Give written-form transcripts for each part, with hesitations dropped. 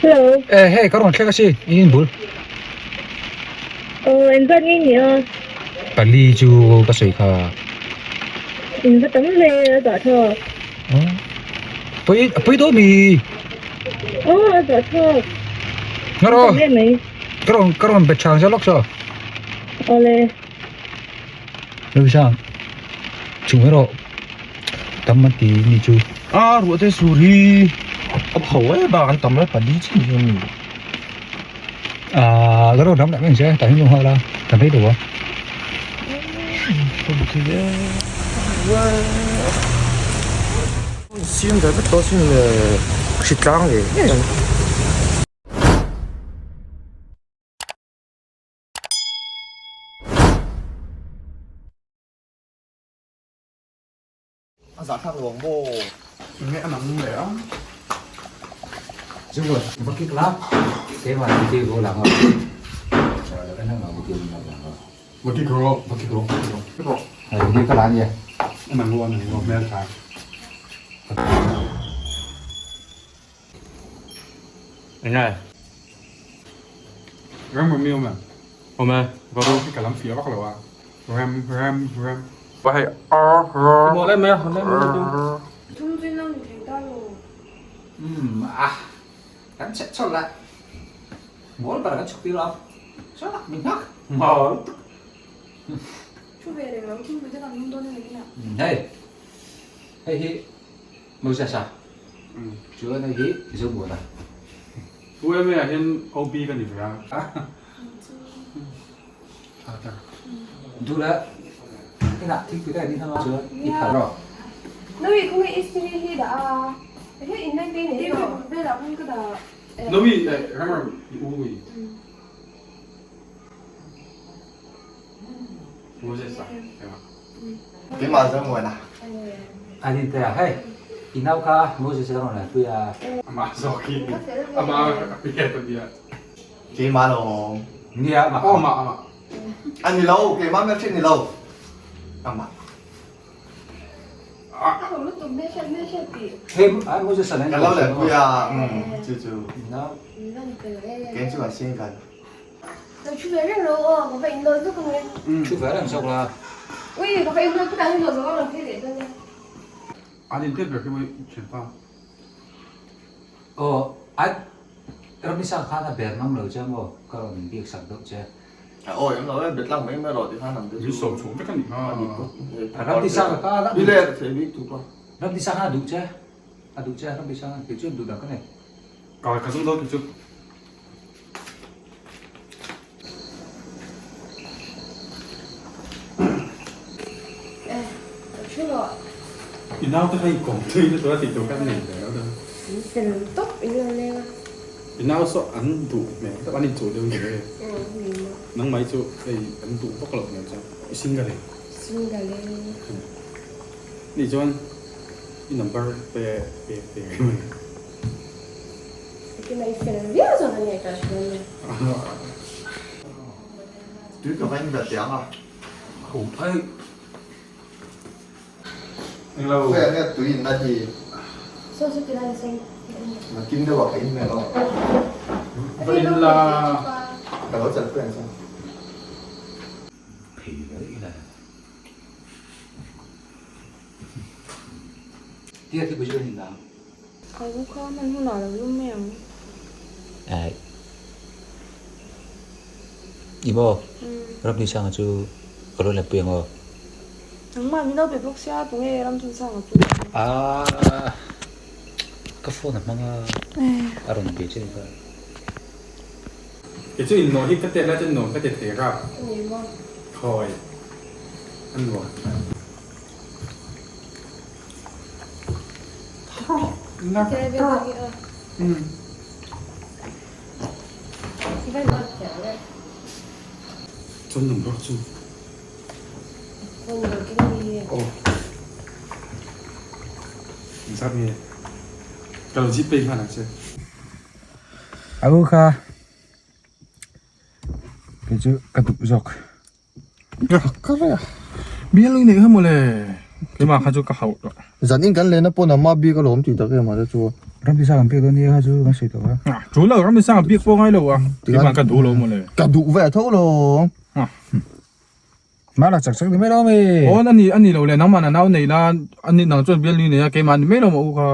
Hello. Eh hei ka rawn thleng a sin in bul. Aw engzat nge ni a? Pali chu ka sawi kha. In va tam ve a zah thlak. Pui a pui dawn mi? Aw a zah thlak. Nga rawh. Ka rawn ka rawn bet chang lawk chaw. Awle. Lusang chung erawh tam a ti ni chu. A ruah te sur hi a pho e bak an tam lai pali chin hian ni. Ah ka rawn ram leh mai che tah hian nghal a ka hmei lo a. Siam ve vek tawh sin le hritlang ngei ngei ang. A zah thlak lo ang maw? Enge a nang leh a? Zungul va kik la keimah video ko lang a. Va kik rawh. Va kik rawh. Kik rawh. Video ka la ania. A nang lo a nang lo hmel tha. Enge? Ram ram i awm em? Awm e, va ru. Ka lam fiah vak lo a. Ram ram ram. Va hei ar ar. Maw le mai a, le mai a. Thum chu in lo ni thei ta lo. Umm a, kan chhet chawlh la. Mawl ber kan chhuk tir lo. Chuan min nghak. Mawl lutuk. Thu ve reng lo, thingpui te kan lum dawn em in ah. Hei, hei hi. Moses a chuan hei hi Zomuana. U em ah hian OB ka ni ve a. Duh leh inah thingpui te ni hmang chuan i phal rawh. Nawi khawnge istiri hi dah a he in leng te nei emaw velah khan ka dah. Nawi eh ramram i u i. Moses a emaw. Keimah Zomuana. A ni te a hei i nau kha Moses a rawn laipui a. Amah zawk hi amah a hriat a nia. Keimah lo. Nia amah. Aw amah amah. A ni lo keimah hmelhriat ni lo amah. Hei Moses a Ka lo laipui a chu chu. Kei chu a single. Lo thu ve reng rawh aw, ka va in lawt vek ang e. Thu ve reng zawk la. Ui, ka va in lawt vek ang, in lawt zawk ang rawn phei leh dawn e. An in tet ber khi mawi thianpa. Aw, a Ramisa khan a ber ngam lo che maw, ka rawn biak sak deuh che. A awi awm lo e, bet lang mai mai rawh ti khan ang te chu. Min sawm chhuak vek a nih kha. Ramisa kha a Ni le, thei bik tu pa. Ramisa khan a duh che, a duh che Ramisa khan, kei chuan duh dak ka nei. Ka ka zum dawn kei chu. I naute kha i kawm thui na tura tih tur kha an nei ve lo deuh. An fel tawp in lo leng a. I nau saw an duh hmel deuh an inchuh deuh ni e. Nangmah hi chu hei an duh vak loh hmel chuan i single e. Single e. Nih chuan i number pe pe pe mai. Tina i fel viau zawk a nia ka hre dawn lo. Tui ka va in ve teh ang a. Ho phei. Englo. Khawiah nge tui in na hi. Saw chu tilai a sen. Nakin deuh ah ka in hmel aw. Va in la. Ka lo chelh pui ang che. Phei daih le. Tia thi pui chu kan in la. A u kha hman hunah lo lum mai ang. Aih. I maw? Ramnuisanga chu ka lo lepui ang aw. Nangmah min lo be bawk sia tunge Ramnuisanga chu? Aaa ka phone a hmang a, a rawn be che ni kha. Kei chu innuam hi ka tet lai chuan nuam ka ti thei rap. Ni maw? Khawi a nuam. Chuan number chu aw engzat nge ka lo gpay nghal ang che. A u kha kei chu ka duh zawk. Bial i neih kha mawle. Keimah kha chu ka hauh tawh. Zan in kan lehna pawn a mah bik alawm tih tak em ah te chu. Ramtisa kan pek dawn nia kha chu kan sawi tawh a. Tul lo Ramtisa kan pek pawh ngai lo a. Keimah ka duh lo maw le. Ka duh ve tho lo. Mah la chak chak ni mai lo mi. Aw ani ani lo le nangmah na nau nei la ani nang chuan bial ni nei a keimah ni mai lo maw u kha.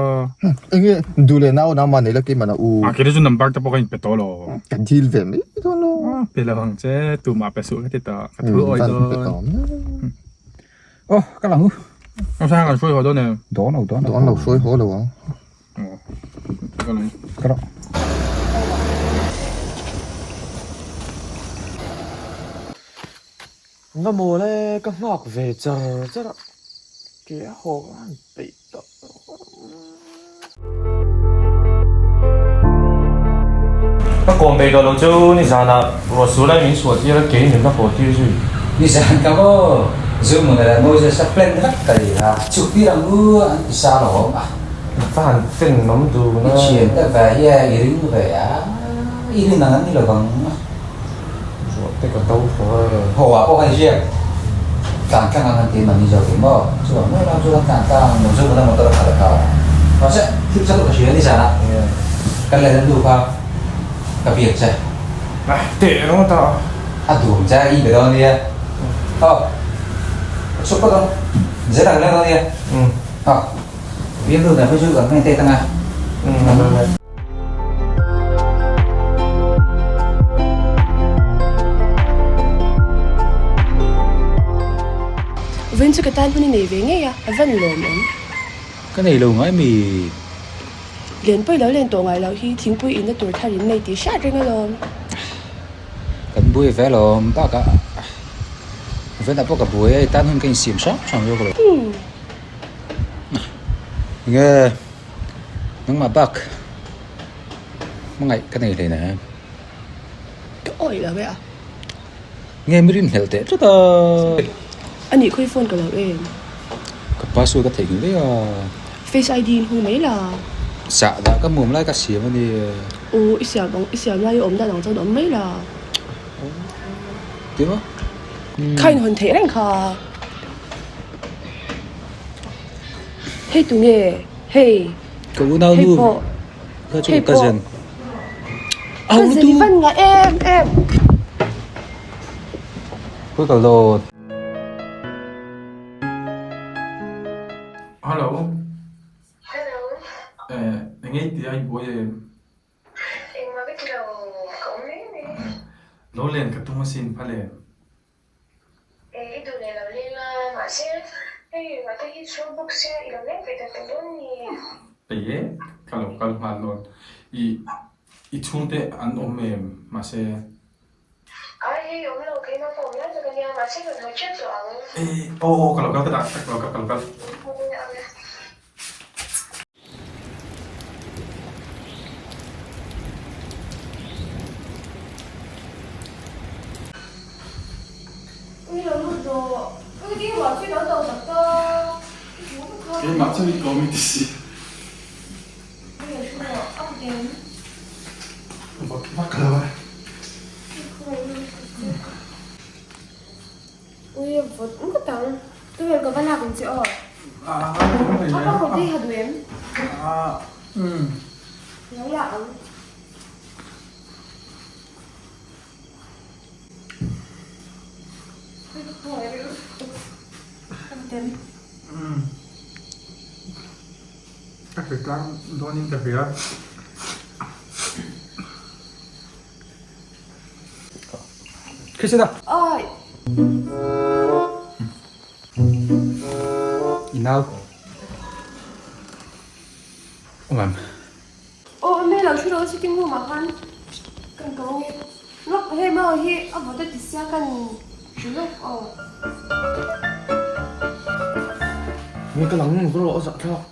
Enge duh leh nau nangmah nei la keimah na u. A kei te chu number te pawh ka in pe tawh lo. Ka dil ve mai dawn lo. Pe lo ang che tumah pe suh ka ti tawh ka thu awi dawn. Aw ka lang u. Ka sang kan hruai haw dawn em? Dawn lo dawn lo. Dawn lo hruai haw lo ang. Aw ka lang. Ka lang. Nga mawl e ka nghak ve char char a ke a haw ka han peih tawh. Ka kawm peih tawh lo chu nizanah ruahsur lai min chhuah tir a kei min la haw tir zui. Nizan ka maw Zumuna leh Moses a plan vek ka ni a, chhuk tir ang u an ti sa alawm a. Va han fan awm dun a. I thian te ve hi a i ring ve a, i rin ang an ni lovang. Ruah te ka do haw e. Haw ah pawh kan ziak tlan tlang ang an ti mahni zawk in maw? Chuvang mai lam chu kan tlan tlang ang Zumuna motor a khalh a kha. Mahse thil chu ka hria nizan ah kan len an nu kha ka biak che. Teh ringawt a. A dum che i be dawn nia. Aw ka chhuk phawt ang. Zel ang leng dawn nia. Aw bialnu nen phei chu kan hmang teh tang a. Vawiin chu ka tan hun i nei ve ngei a, a van lawm awm. Ka nei lo ngai mi. Lenpui lo len tawh ngai loh hi thingpui inna tur thar in nei tih hriat reng alawm. Kan buai ve alawm bakah vawiinah pawh ka buai a, i tan hun ka insiam hram hram zawk lo. Enge. Nangmah bak hmangaih ka nei hlei na. Ka awih lo e a. Nge mi rin hlelh teh tlat a. A nih khawi phone ka lo em. Ka password ka theihnghilh daih a. Face ID in hung mai la. Sah dah ka mum lai ka siam a ni. Aw i siam ang i siam lai i awm dan ang chuan awm mai la. Ti maw? Kha in hawn theih reng kha. Hei tu nge? Hei. Ka unau nu. Hei pawh. Kha chu ka cousin. Cousin i van ngah em em. Khawi kal dawn? Hello. Hello. Eh, eng nge i tih a i buai em? Engmah ka ti lo, ka awm mai mai. Lo len ka tum asin phal em? E, i duh leh lo leng a, mahse hei ringawt te hi chhung bawk sia i lo leng ve ta ta dawn ni. Ei e, ka lo kal nghal dawn. I, i chhungte an awm em? Mahse. Ai hei awm lo, keimah pawh awm lai tak a nia, mahse rawn hawi ṭep tawh ang. E, aw aw, ka lo kal ta dah, ka lo kal, ka lo kal. Awle. Keimah chu i kawm i ti si. Vak vak lo e. Ui vawt ngawt ang. Towel ka va lak ang che aw. A pa kawr te hi ha duh em? Lo la ang. Ka hre tlang dawnin ka hria. Christina. Oi. I nau. Awm. Aw a hmel lo thu lo sitting room ah khan kan ko ange. Lawk hei mau hi a vawt a ti sia kan hre lawk aw. Nge ka lang rawh a zahthlak.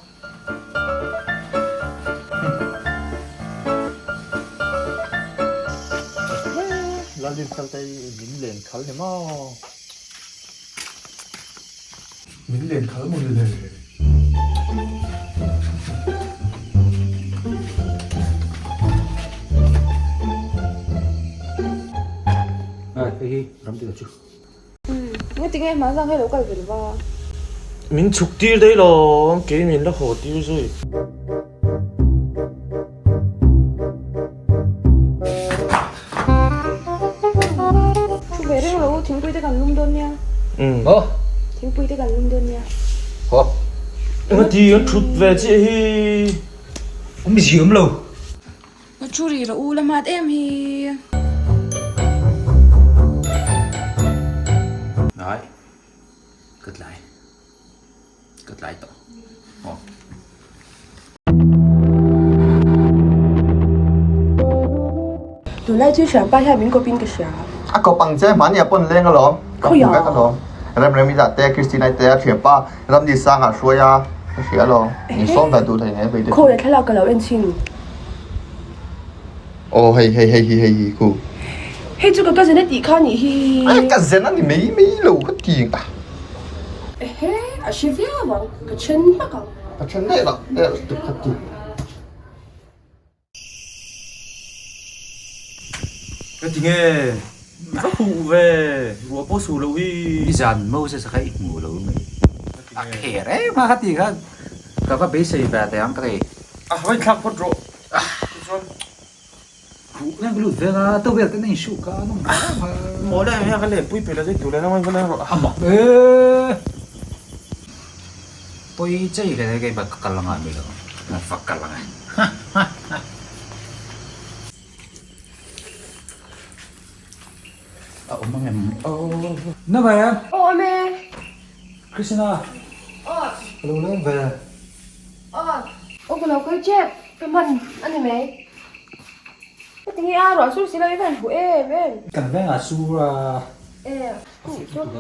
Lalrinfeltei min len khal ni maw? Min len khal maw ni le? Ai, hei hi ram ti lo chu. Nge tinge hma zang hei lo kal ve lo va. Min chhuk tir daih lo, kei min la haw tir zui. Thingpui te kan lum dawn nia. Maw? Thingpui te kan lum dawn nia. Haw. Engati an thut ve chiah hi? Awm ziam lo. Ka thu rih rawh u la hmat em hi. Nai. Ka tlai. Ka tlai tawh. Aw. Tunlai chu hriampa hian min kawpin ka hria. A kawp ang che hmani a pawn leng alawm. Ka hmu vek alawm. Remremi lah te Christina te a thianpa Ramni Sanga hruai a ka hria alawm. Min sawm ve duh thei nge vei te chu. Khawi a thlalak ka lo en chhin. Aw hei hei hei hi hei hi khu. Hei chu ka cousin a tih kha nih hi. Ai cousin a ni mai mai lo ka ti ang ta. Ehe a hre viau ang ka then hmak ang. Ka then daih lo daih lo ka ti. Ka ti nge ka huh ve ruah pawh su loh hi. I zan Moses kha i hmu lo mai. A kher em a ka ti kha ka va beisei ve teh ang ka ti. A va inthlak phawt rawh. Tichuan huh nge ka lut veng a towel te na inhruh kha an awm ve em a. Maw le hei ka lenpui pe la zai tur le nang va leng rawh. A mak e. Pawi chei hle kei bak ka kal anga mi lo ka va kal anga. A awm ang em aw. Na ve. Aw awm e. Christina. Aw. Ka lo leng ve. Aw. Aw ka lo kal tep. Ka hman a ni mai. Ka ti nge a ruah sur si lo i van huh em em. Kan vengah sur a. E.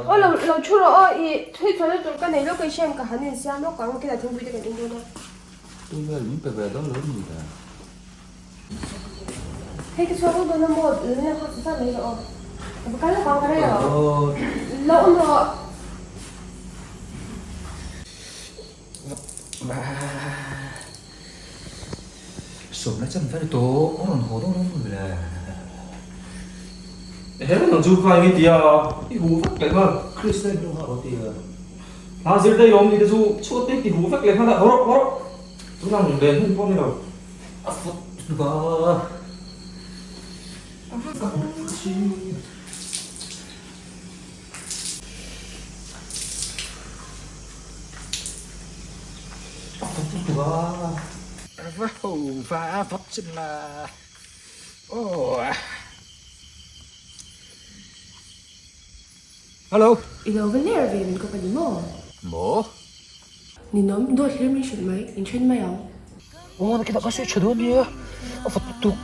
Aw lo lo thu rawh aw i thui chhuahna tur ka nei lawk a i hriam ka han insiam lawk ang kila thingpui te kan in dawn a. Tu vel min pe ve dawn lo ni ta. Hei ka chhuak lawk dawn a maw lo ina nghak sa sa mai rawh aw. Ka va kal lawk ang ka rei lo. Lo awm rawh. Sawmna chan vel tawh a rawn haw dawn lo le. He nang chu kha enge tia i hu vek leh nghal. Krista in lu nghal rawh tia. Hna zir daih lawm ni te chu chhuat te ti hu vek leh nghal a haw rawh haw rawh. Tunah nung len hun pawh ni lo. A fawt hnuk a. Ka hmu chi. Va ho va vawt chin la aw Hello I lo va ler ve min kawp a ni maw? Maw? Ninawm dawt hlir min hrilh mai, in then mai ang. Aw nakinah ka sawi tha dawn nia, a vawt lutuk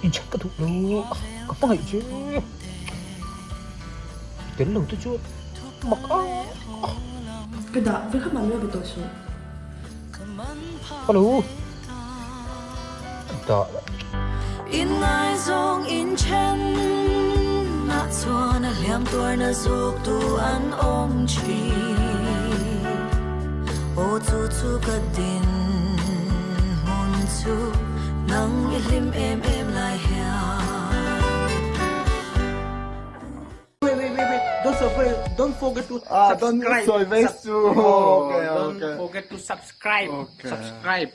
in then ka duh lo ka hmangaih che. Tel lo te chuan mak a. Ka dah vek a man lo be tawh suh. Hello. Dah. In ngaizawng in then ah chuan a hliam tuarna zuk tu an awm thin. Aw chu chu ka din hmun chu nang i hlim em em lai hian. Wait, wait, wait, wait. Don't forget, don't forget to Ah, don't subscribe. sawi vek chu. Oh, Okay, don't okay. forget to subscribe. Okay. Subscribe.